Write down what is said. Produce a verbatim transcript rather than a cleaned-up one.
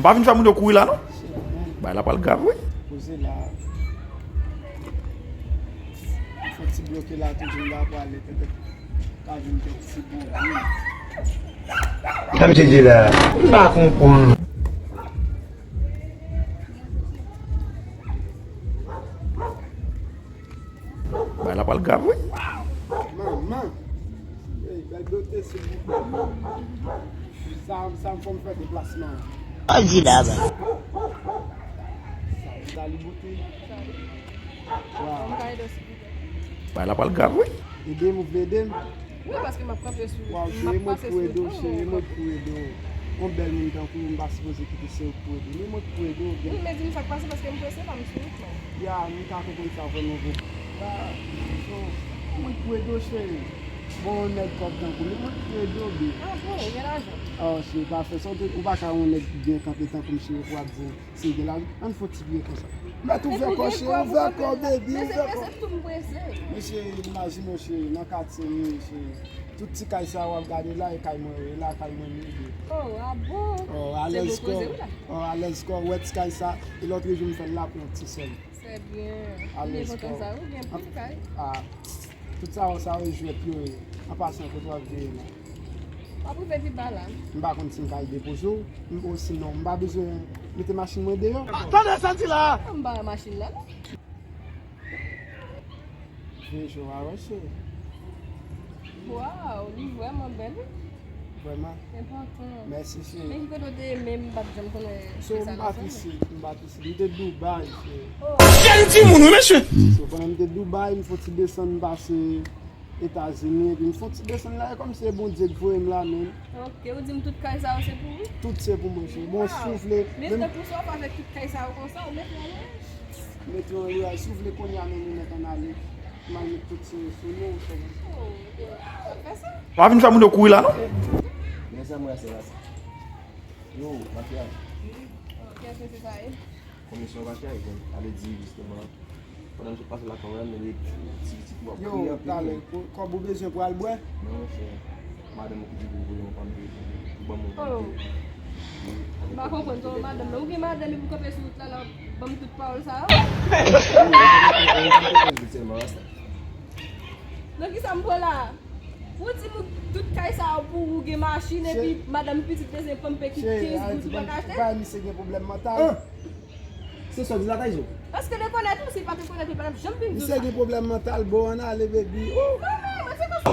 M pa vin fè moun yo kouri la, non. Bagay la pral grav, wi. Poze la. Fè ti bloke la, tou di m la pral ale, petèt ka vin kèk ti bouri. Sa misye di la? M pa konprann. Bagay la pral grav, wi. Manman. Ey, bèl bote, silvouplè. Sa, sa m fè m fè deplasman. Sa, sa li bote. Waw. Bagay la pral grav, wi. Ede m, ou vle ede m? Wi, paske m ap kanpe sou, waw, m ap pase sou wout lan, cheri, mwen mwen k pou ede w. Yon bèl moun tankou w, m pa sipoze kite se ou k pou ede. Men mwen k pou ede w, byen. Wi, men di m sa k pase, paske m prese la, m sou wout mwen. Ya, m ka konprann sa vrèman, bro. Ya, so, mwen k pou ede w, cheri. Bon, yon nèg kòb tankou w, men mwen k pou ede w, byen. Ah bon, ou gen lajan? Ah, cheri, pafè. Sa w te, ou pa ka yon nèg byen kanpe tankou m, cheri, pou w ap di m. Se de la, ann fè ti vye konsa. Mèt ouvè kò, cheri, ouvè kò, baby, ouvè kò. Mesye, imajine w, cheri, nan katye m ye, cheri. Tout ti kay sa w ap gade la, e kay mwen yo ye la, kay mwen m ye. Oh, ah bon? Oh, alèz kò. Oh, alèz kò, ou wè ti kay sa, e lòt jou m fè l la pou yon ti sèl. Trè byen. Alèz kò. Konbyen tan sa ou gen pou kay? Ah, tout sa, sa yo jwèt yo ye. An pasan, kote w ap veye la? W ap rive pi ba la. M pa konn si m ka al depoze w, m, osinon m pa bezwen mete machin mwen deyò. Tande sa di la! M pa wè machin la, non. Veye cho a wè, cheri. Waw, li vrèman bèl, wi. Vrèman. Enpòtan. Mèsi, cheri. Men ki kote w te ye menm, m pa t janm konnen. So, m pa t isit, m pa t isit. M te Dubai, cheri. Oh. Jèn timoun, wi, mesye. So, pandan m te Dubai, m fè ti desann, m pase Etazini, epi m fè ti desann la, e kòmsi se Bondye k voye m la menm. Ok, ou di m tout kay sa yo se pou ou? Tout se pou mwen, cheri. Bon, si w vle, men menm tankou sa w ap avèk tout kay sa yo konsa, ou mete anlè. Mete anlè, si w vle kounye a menm ou mèt ann ale. M al met tout se sou nou, cheri. Oh, ok. Ou ap fè sa? Pa vin fè moun yo kouri la, non. Men sa mwen se la sa. Yo, mafya. Oh, kiyès mesye sa ye? Komisyon mafya, ale di jisteman. Pandan m sot pase lakay mwen, men de ti pitit mwen ap kriye anpil. Yo, talè, kòb ou bezwen pou al bwè? Non, monchè. Madanm ou ki di pou voye yon pampe, pou ban m yon pampe. Oh. M pa konprann sa, madanm nan. Ou gen madanm epi w kanpe sou wout la, l ap ban m tout pawòl sa yo? Nan ki sa m pran la? Ou di m tout kay sa yo pou ou, gen machin, epi madanm pitit bezwen pampe ki kenz goud ou pa ka achte? Cheri, misye gen pwoblèm mantal. Se sa w di la, Tayzo? Paske l rekonèt ou, si l pa t rekonèt ou, l pa t ap janm vin di w sa. Misye gen pwoblèm mantal, boo, ann ale, baby. Oh! Manman, mwen se konsa.